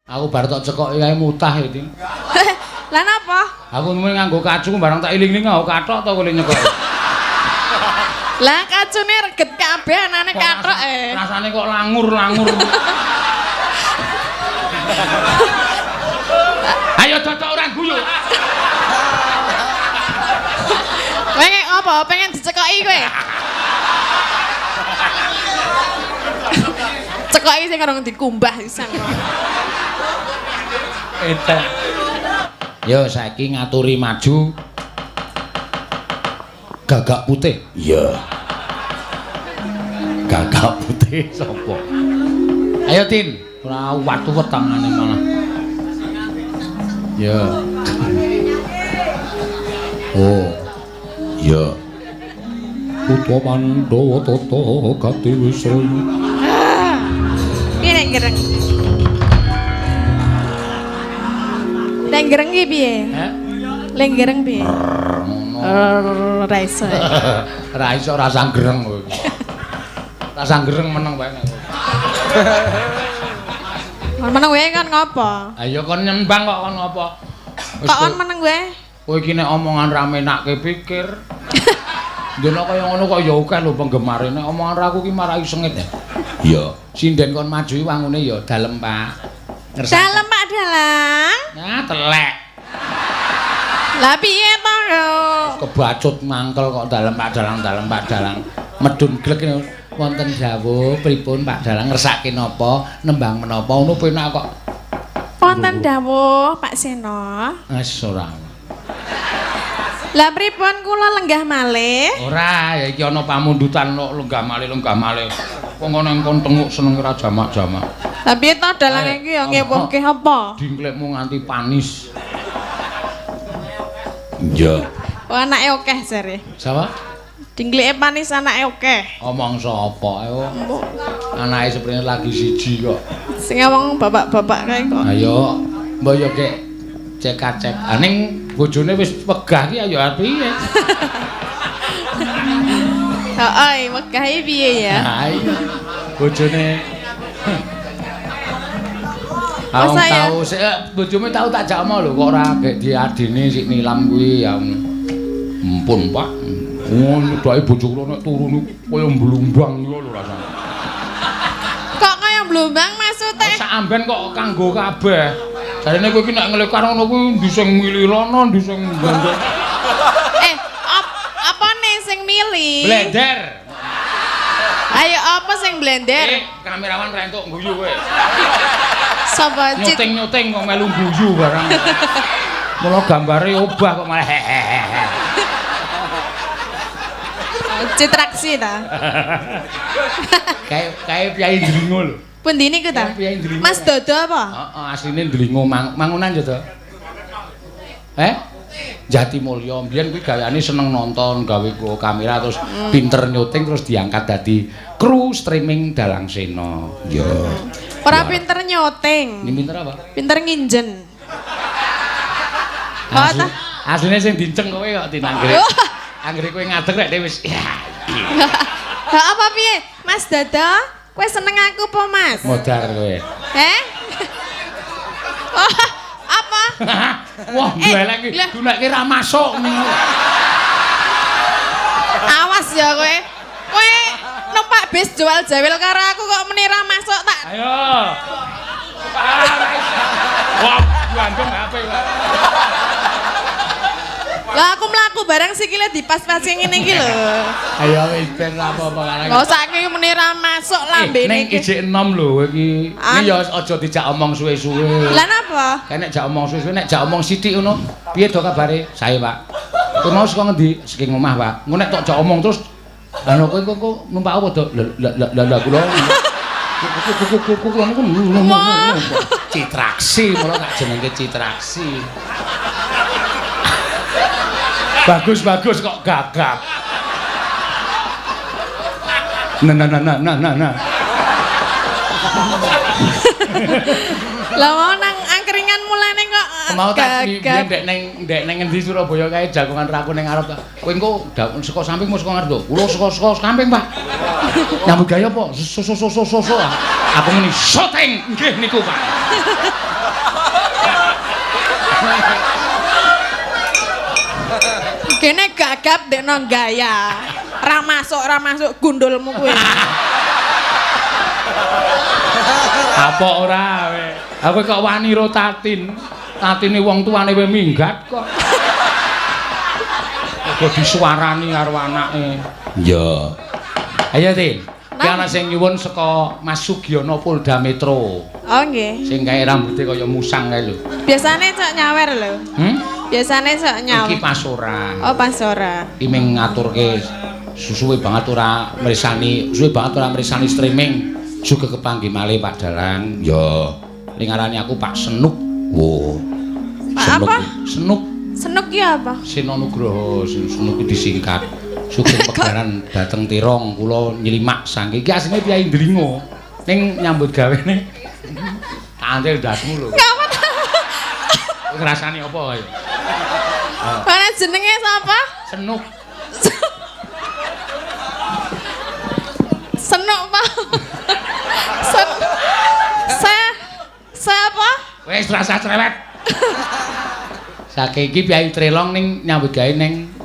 Aku bar tok cekoki kae mutah iki. Lah napa? Aku mung nganggo kacu barang tak iling-iling aku kathok to kowe nyekoki. Lah kacune reget kabeh anane kathok e. Rasane kok langur-langur. Ayo cocok ora guyu. Pengen apa? Pengen dicekoki kowe? Cekoki sing karo dikumbah sisan. Edan. Yo saiki ngaturi maju. Gagak putih. Iya. Gagak putih sapa? Ayo Tin, ora watu tangane malah. Ya. Oh. Ya. Putra Pandhawa tata gati wisraya. Piye nek gereng? Nek gereng ki piye? Heh? Lek gereng piye? Ngono. Ora iso. Ora iso rasah gereng kowe. Rasah gereng meneng wae nek kowe. Kon meneng wae kon ngopo? Ayo kon nyembang kok kon ngopo? Kok kon meneng wae? Kowe iki nek omongan ra menakke pikir. Ndelok kaya ngono kok ya akeh lho penggemare. Nek omongan ra aku ki marai sengit. Iya. Sinden kon maju wangune ya dalem, Pak. Ngersake. Dalem Pak Dalang. Nah, telek. Lah piye to? Kebacut mangkel kok dalem Pak Dalang, dalem Pak Dalang. Medun glek wonten dawuh pripun Pak Dalang ngersake napa, nembang menapa ngono penak kok. Wonten dawuh Pak Seno. Wis ora. Lah pripun kula lenggah malih? Ora, ya iki ana pamundutan kok lenggah malih lenggah malih. Wong ana kon tenguk senenge ra jamak-jamak. Lah piye to dalang iki ya ngewuhke apa? Dingklekmu nganti panis. Iya. Oh anake akeh jare. Sapa? Dingkleke panis anake akeh. Omong sapa ayo. Anake seprene lagi siji kok. Sing ngomong bapak-bapak kae kok. Ayo, mbok yo kek cek-cek. Ah ning bojone wis wegah ki ayo arep piye? Heeh, wegah iki piye ya? Ha iya. Bojone Aku tau sik bojomu tau tak jak omong lho kok ora gek diadine sik nilam kuwi ya. Ampun, Pak. Oh, nyedaki bojo kula nek turu niku kaya mblumbang niku lho rasane. Kok kaya mblumbang maksude? Sak amben kok kanggo kabeh. Jarene kowe iki nek nglekar ngono kuwi ndi sing mili rono, ndi sing ndondok. Apane sing mili? Blender. Ayo apa sing blender? Kamerawan ra entuk guyu kowe. Sapa cit? Nyuting-nyuting kok melu guyu barang. Mula gambare obah kok malah hehehe. Citraksi ta. Kayak piyai Ndlingo lho. Pundi niku ta? Mas Dodo apa? Heeh, asline Ndlingo Mangunan ya to. Jatimulya mbiyen kuwi gaweane seneng nonton, gawe kamera terus pinter nyuting terus diangkat dadi kru streaming Dalang Seno. Ya. Ora pinter nyuting. Ini pinter apa? Pinter nginjen. Asline sing dinceng kowe kok tinanggere. Anggere kowe ngadeg rek wis. Ha apa piye? Mas Dodo, kowe seneng aku apa, Mas? Modar kowe. Heh? Oh, apa? Wah, glelek iki dunekke ra masuk ning. Awas ya kowe. Kowe numpak bis jual jawil karo aku kok meni ra masuk tak. Ayo. Wah, gandeng HP kok. Lah aku mlaku bareng sikile dipas-pas ngene iki lho. Ayo wis ben ra apa-apa karang. Lah saiki meni ra masuk lambene iki. Ning ijik enom lho kowe iki. Iki ya aja dijak omong suwe-suwe. Lah napa? Kae nek jak omong suwe-suwe nek jak omong sithik ngono, piye do kabare? Sae, Pak. Kowe mau saka ngendi? Saking omah, Pak. Engko nek tok jak omong terus lha kowe kok numpak apa do? Lah lah kula. Kula niku Citraksi, mula tak jenenge Citraksi. Bagus-bagus kok gagap. Nah nah nah nah nah nah. Lah mau nang angkringan mulane kok mau tak biyen ndek neng ngendi Surabaya kae jagongan raku ning ngarep ta. Kowe engko saka samping mau saka ngarep to? Kula saka samping, Pak. Nyambut gawe apa? So. Aku muni syuting nggih niku, Pak. Kene gagap dekno gaya. Ra masuk gundulmu kuwi. Apa ora kowe? Aku kok wani ro Tatin. Tatine wong tuane we minggat kok. Kok disuarani karo anake. Iya. Ayo Tin. Ki ana sing nyuwun saka Mas Sugiono Polda Metro. Oh nggih. Sing kae rambute kaya musang kae lho. Biasane cok nyawer lho. Hmm? Biasane cok nyawer. Iki pas ora. Oh pas ora. Iki mung ngaturke suwe banget ora mresani, suwe banget ora mresani streaming. Sugih kepanggih malih Pak Dalang. Ya. Ning ngarani aku Pak Senuk. Wo. Pak apa? Senuk. Senuk ki apa? Seno Nugroho, Senuk ki disingkat. Sugih pegaran dateng Tirong kula nylimak saking iki asline piyai Ndringo. Ning nyambut gawene tantil ndasmu lho. Ngapa ta? Ngrasani apa ayo? Ana jenenge sapa? Senuk. Senuk, Pak. Siapa? Wis rasa cerewet. Saking iki piyai Trelong ning nyambut gawe ning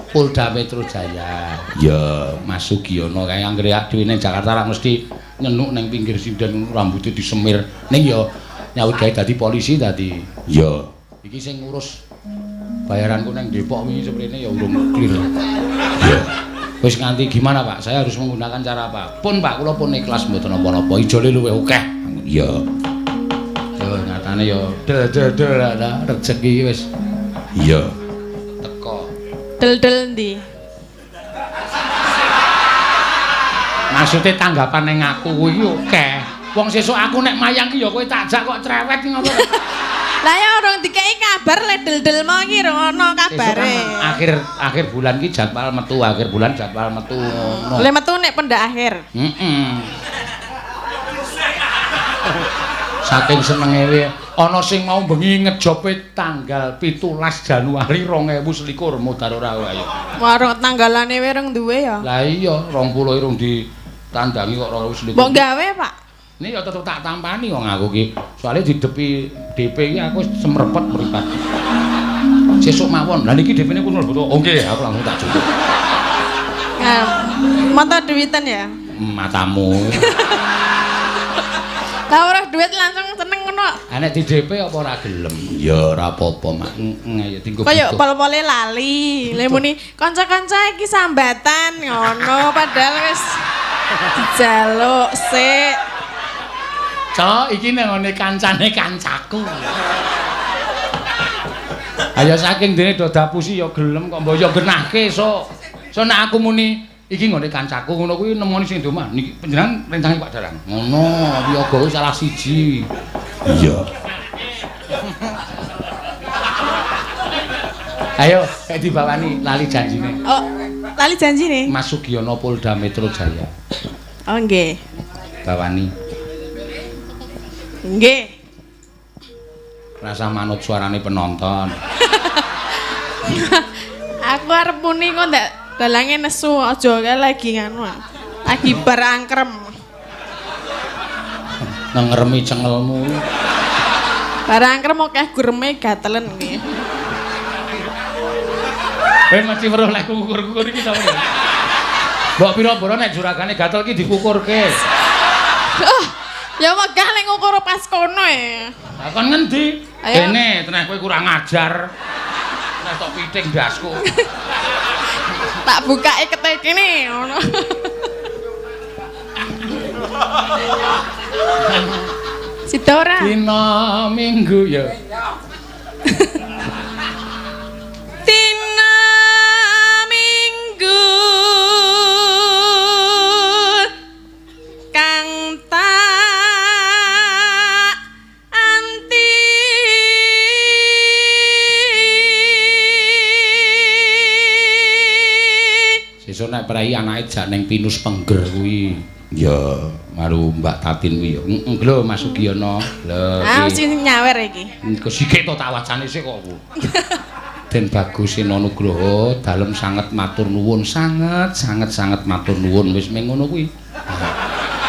Polda Metro Jaya. Ya, Mas Sugiono kae anggere dhewe ning Jakarta ra mesti nyenuk ning pinggir sinden rambute disemir. Ning ya nyambut gawe dadi polisi dadi. Ya. Iki sing ngurus bayaranku ning Depok wingi seprene ya urung clear. Ya. Wis nganti gimana Pak? Saya harus menggunakan cara apa? Pun Pak, kula pun ikhlas mboten napa-napa. Ijole luwih akeh. Iya. Yo nyatane yo del-del lah rejeki wis. Iya. Teko. Del-del endi? Maksude tanggapan ning aku kuwi akeh. Wong sesuk aku nek mayang ki ya kowe takjak kok cerewet ki ngopo. Lah ya urung dikeki kabar le del-del mau ki rung ono kabare. Akhir bulan ki jadwal metu, akhir bulan jadwal metu ngono. Le metu nek pendak akhir. Heeh. Saking senenge we ana sing mau bengi ngejope tanggal 17 Januari 2021 modar ora ayo. Warung tanggalane we rung duwe ya. Lah iya 20 rung ditandangi kok 2021. Mbok gawe, Pak. Ini ya tetep tak tampani wong aku ki. Soale didepi DP iki aku semrepet mripat. Sesuk mawon. Lah niki DP-ne kulo lho. Oh nggih, aku langsung tak cukup. Nah, mata duitan ya? Matamu. Lah ora duit langsung seneng ngono. Ah nek di DP apa ora gelem? Ya ora apa-apa, Mak. Heeh, ya dinggo. Kaya pol-pole lali. Lha muni kanca-kanca iki sambatan ngono padahal wis dijaluk sik. Cok, iki nang ngene kancane kancaku. Ayo saking dene do dapusi ya gelem kok mbok ya genahke sok. So nek aku muni iki nggone kancaku ngono kuwi nemoni sing di omah. Niki panjenengan rencange Pak Dalang. Ngono, wiyaga kuwi salah siji. Iya. Ayo, kayak dibawani lali janjine. Oh, lali janjine. Mas Sugiono Polda Metro Jaya. Oh nggih. Bawani. Nggih. Rasa manut suarane penonton. Aku arep muni kok ndak dalange nesu aja kae lagi nganu. Lagi bar angkrem. Ngeremi cengelmu. Bar angkrem akeh gureme gatelen kuwi. Kowe mesti weruh lek kukur-kukur iki ta. Mbok pira-pira nek juragane gatel ki dikukurke. Oh. Ya wegah nek ngukur pas kono e. Lah kon ngendi? Kene teneh kowe kurang ajar. Nek tok piting ndasku. Tak bukake ketek kene ngono. Sida ora? Dina Minggu ya. Dina Minggu kang tak anti Sesuk nek prei anake jak ning Pinus Pengger kuwi. Ya, maru Mbak Tatin kuwi ya. Heeh, lho Mas Sugiono. Lho. Ah, sing nyawer iki. Engko sikik to tak wacane sik kok aku. Den Bagus Seno Nugroho dalem sanget matur nuwun, sanget sanget sanget matur nuwun wis meng ngono kuwi.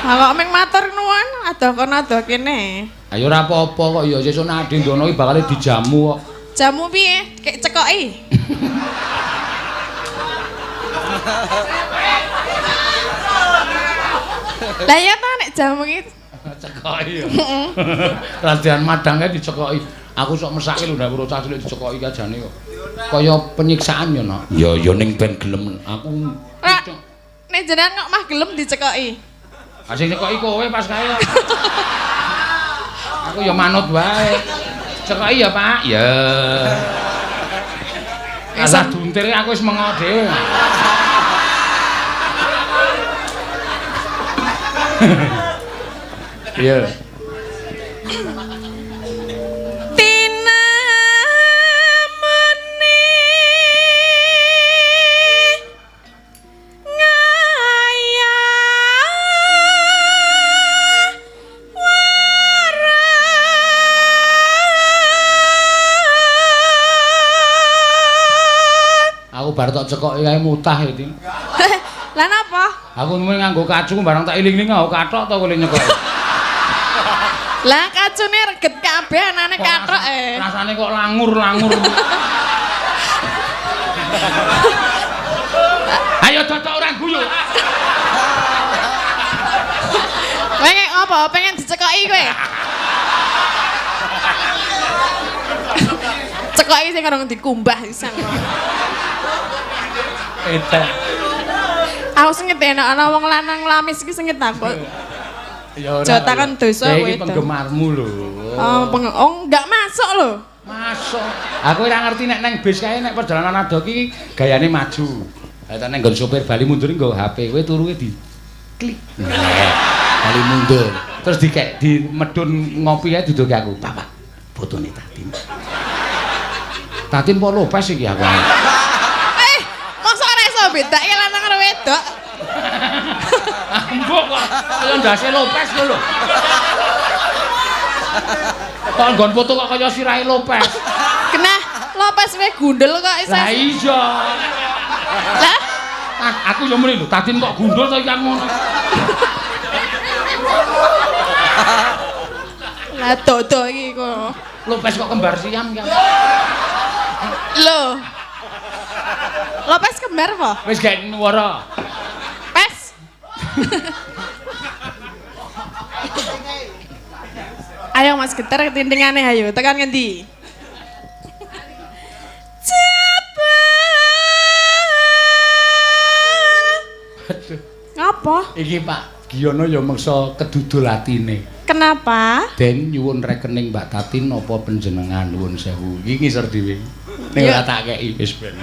Ha kok meng matur nuwun, adoh kono adoh kene. Ayo ora apa-apa kok ya sesuk nek Adi Ndono iki bakal dijamu kok. Jamu piye? Kek cekoki. Lah iya ta nek jamu iki cekoki ya. Latihan madang kae dicekoki. Aku sok mesake lho nek bocah cilik dicekoki kajane kok. Kaya penyiksaan ya, Nak. Ya ya ning ben gelem aku. Nek jenengan kok mah gelem dicekoki. Ah sing cekoki kowe pas kae. Aku ya manut wae. Cekoki ya, Pak. Ya. Asah duntir aku wis mengo dhewe. Iya. Tinemene ngaya wara. Aku bar tok cekoki kae mutah iki. Lah napa? Aku mung nganggo kacu barang tak iling-iling nganggo kathok to kowe nyekoki. Lah kacune reget kabeh anane kathok e. Rasane kok langur-langur. Ayo cocok ora guyu. Pengen apa? Pengen dicekoki kowe? Cekoki sing karo dikumbah sisan. Etek. Aku sengit enak ana wong lanang lamis iki sengit aku. Ya ora. Jotakan dosa kowe. Iki penggemarmu lho. Oh, oh enggak masuk lho. Masuk. Aku ora ngerti nek nang bis kae nek perjalanan ado iki gayane maju. Lah nek nggon sopir bali mundur nggo HP kowe turu di klik. Bali mundur. Terus dikek di medun ngopi kae duduke aku. Pak, Pak, fotone Tatin. Tatin po Lopez iki aku. Mosok ora iso bedake lanang karo wedok. Mbok kok kaya ndase Lopez lho. Kok nggon foto kok kaya sirahe Lopez. Genah, Lopez wae gundel kok isih. Lah iya. Lah, aku yo muni lho, Tatin kok gundul to iki ngono. Lah dodo iki kok. Lopez kok kembar siam iki. Lho. Lopez kembar apa? Wis gak nuwara. Pes. Ayo Mas Geter ketindingane ayo tekan ngendi? Jebul. Aduh. Ngapa? Iki Pak Giyono ya meksa kedudul atine. Kenapa? Den nyuwun rekening Mbak Tatin napa panjenengan nuwun sewu. Iki ngisor dhewe. Ning ora tak kei wis ben.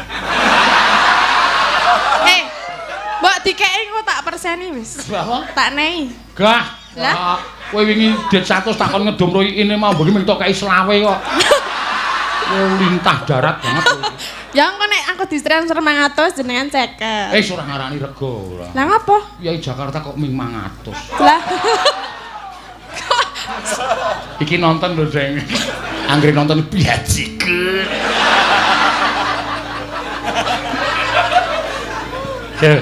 Mbok dikeki engko tak perseni wis. Apa? Tak nei. Gah. Lah, kowe wingi dit 100 takon ngedum royine mau mbok mung tok kei selawe kok. Lintah darat banget. Ya engko nek aku ditransfer 500 jenengan 50. Eh ora ngarani rega ora. Lah ngopo? Ya Jakarta kok ming 500. Lah. Iki nonton lho, Deng. Anggere nonton biajiker. Ya.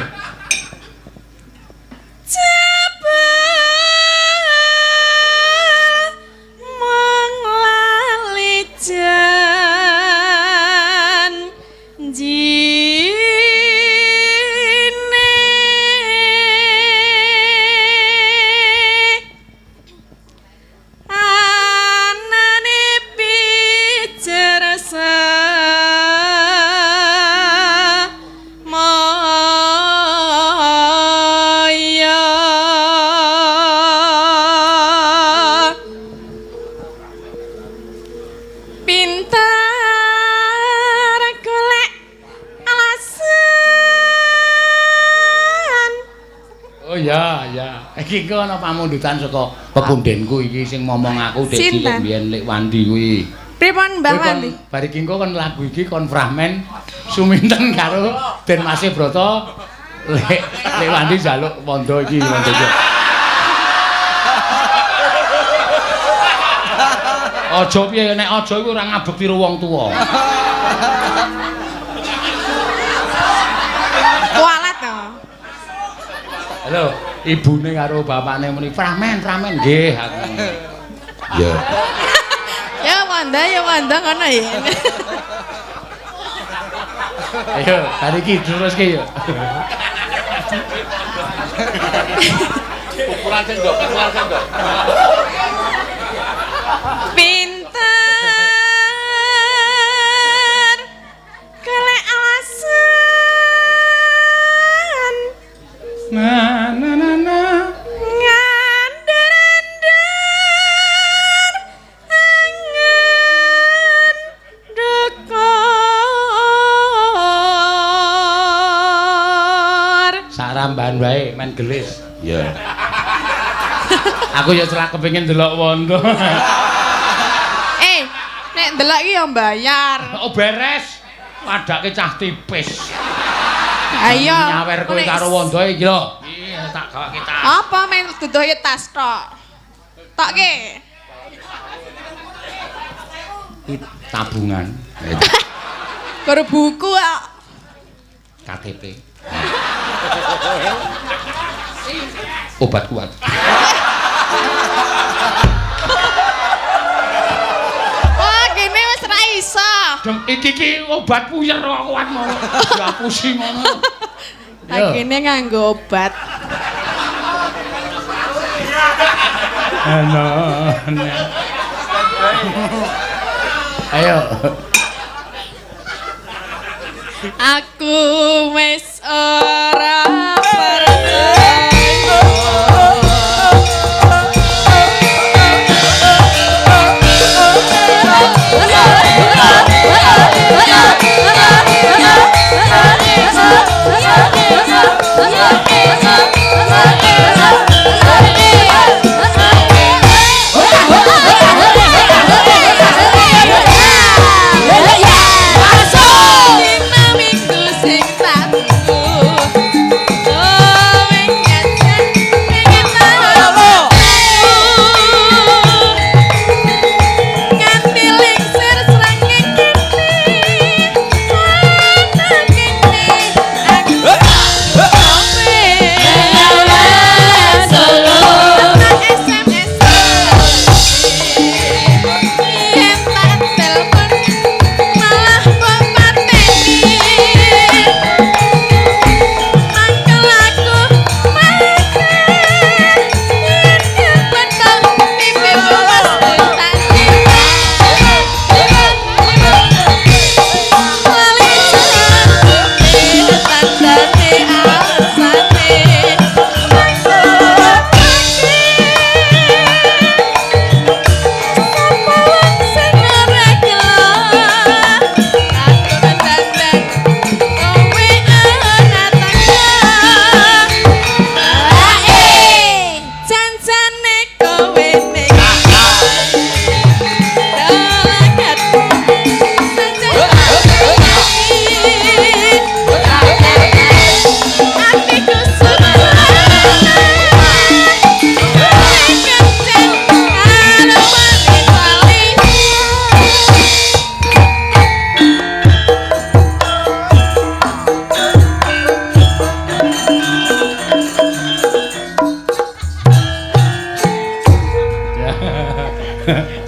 Iki engko ana pamundutan saka pepundenku iki sing momong aku dek cilik biyen Lek Wandi kuwi. Pripun Mbah Wandi? Bar iki engko kon lagu iki kon fragmen Suminten karo Den Mase Brata Lek Lek Wandi njaluk wondo iki wondo iki. Aja piye nek aja iku ora ngabekti karo wong tuwa. Kualat to. Halo. Ibune karo bapakne muni framen framen nggih aku. Ya. Ya wanda ngono ya. Ayo, hari iki teruske ya. Ukuran sendok, ukuran sendok. Pinter golek alasan. Na na na na. Ngandar-andar angan dekor. Sarambahan wae men gelis. Iya. Aku ya celak kepengin delok wondo. Nek ndelok iki ya bayar. Oh beres. Padake cah tipis. Ayo. Nyawer kowe karo wondoe iki lho. Iya, tak gawake tas. Apa men duduhe tas tok. Tokke. Iki tabungan. Karo buku kok. KTP. Obat kuat. Wah, gini wis ra iso. Deng iki ki obat puyer kok kuat ngono. Diapusi ngono. Lah kene nganggo obat. Ana. Ayo. Aku wis ora percaya.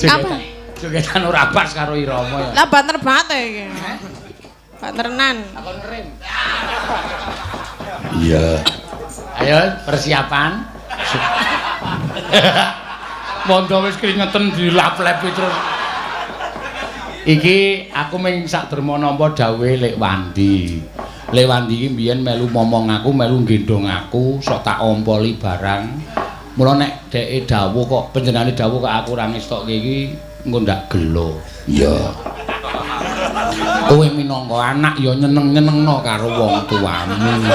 Apa? Jogetan ora pas karo irama ya. Lah banter banget iki. Banterenan. Takon ngerim. Iya. Ayo persiapan. Wondo wis kringeten dilap-lepi terus. Iki aku ming sak derma nampa dawuhe Lek Wandi. Lek Wandi iki mbiyen melu momong aku, melu nggendhong aku, sok tak ompoli barang. Mula nek dheke dawuh kok panjenengane dawuh kok aku ora ngestokke iki engko ndak gelo. Iya. Kowe minangka anak ya nyeneng-nyenengno karo wong tuamu.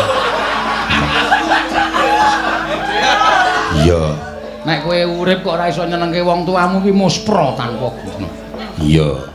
Iya. Nek kowe urip kok ora iso nyenengke wong tuamu ki muspra tanpa guna. Iya.